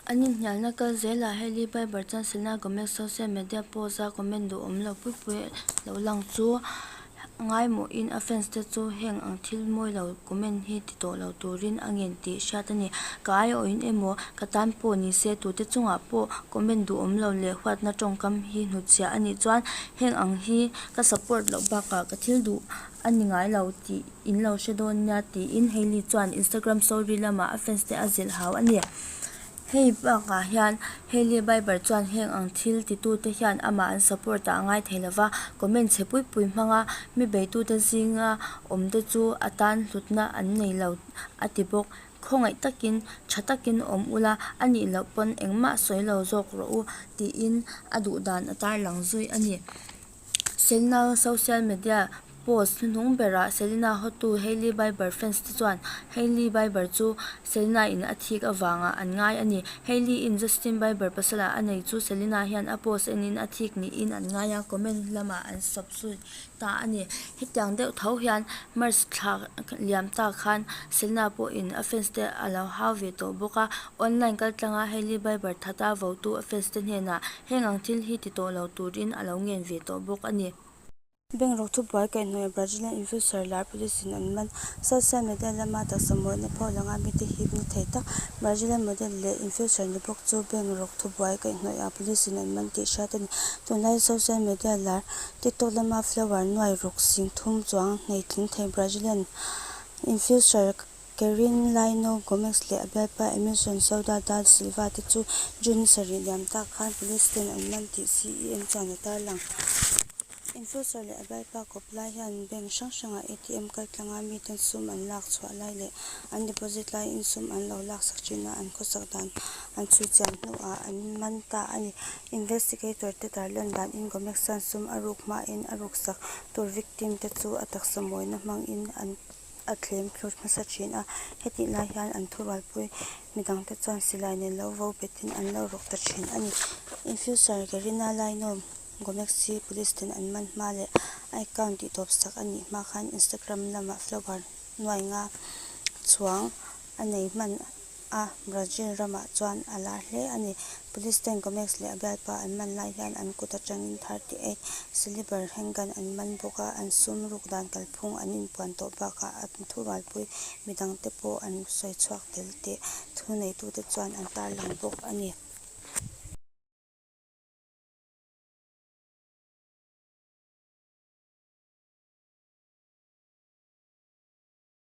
An inhnialna kal zelah Hailey Bieber chuan Selena Gomez social media post-a comment duhawm lo pui pui lo lang chu ngaimawhin a fans te chu heng ang thil mawi lo comment hi ti tawh lo turin a ngen tih hriat a ni. Ka aiawhin emaw ka tan pawh ni se tute chungah pawh comment duhawm lo leh huatna tawngkam hi hnutchhiah a nih chuan heng ang hi ka support loh bakah ka thil duh a ni ngai lo tih in lo hre dawn nia tiin Hailey chuan Instagram story lamah a fans te a zilh hau a ni. Hei bakah hian Hailey Bieber chuan heng ang thil titute hian amah an support ah a ngai thei lova, comment chhe pui pui hmanga mi beitute zinga awmte chu a tan hlutna an nei lo a ti bawk. Khawngaih takin tha takin awm ula, a nih loh pawn engmah sawi lo zawk rawh u tiin a duhdan a tarlang zui a ni. Selena social media post hnuhnung berah Selena hotu Hailey Bieber fans te chuan Hailey Bieber chu Selena in a thik avangah an ngai a ni. Hailey in Justin Bieber pasala a nei chu Selena hian a post enin a thik niin an ngai a, comment lamah an sawp zui ta a ni. Hetiang deuh tho hian March thla liam ta khan Selena pawhin a fans te a lo hau ve tawh bawk a, online kaltlanga Hailey Bieber thata votu a fans te hnenah Heng ang thil hi ti tawh lo turin a lo ngen ve tawh bawk a ni. Bank rawk thubuai kaihhnawih Brazilian influencer lar police in an man. Social media lama taksa mawina pho langa mite hip ni thei tak Brazilian model leh influencer ni bawk chu bank rawk thubuai kaihhnawih ah police in an man tih hriat a ni. Tunlai social media lar TikTok lama follower nuai ruk 3000 chuang nei tling thei Brazilian influencer Carine Laino Gomes leh a bialpa Emilson Souda da Silva te chu June ni sarih liam tak khan police ten an man tih CEM chuan a tarlang. Influencer leh a bialpa kawp lai hian bank hrang hrangah ATM kaltlanga miten sum an lak chhuah lai leh an deposit laiin sum an lo laksak thin a, an khawsak dan an chhui chian hnuah an man ta a ni. Investigator te tarlan danin Gomes chuan sum a ruk hmain a ruksak tur victim te chu a taksa mawina hmangin an a thlem thlu hmasa thin a, hetih lai hian an thurualpui midangte chuan silai nen lo vo betin an lo rawk ta thin a ni. Influencer Karina Laino Gomex hi police ten an man hma leh a account tih tawp sak a nih hma khan Instagram lamah follower nuai nga chuang a nei hman a, Brazil ramah chuan a lar hle a ni. Police ten Gomes leh a bialpa an man lai hian an kut atangin 38 caliber handgun an man bawk a, an sum ruk dan kalphung an inpuan tawh bakah an thurualpui midangte pawh an sawi chhuak tel tih thuneitute chuan an tarlang bawk a ni.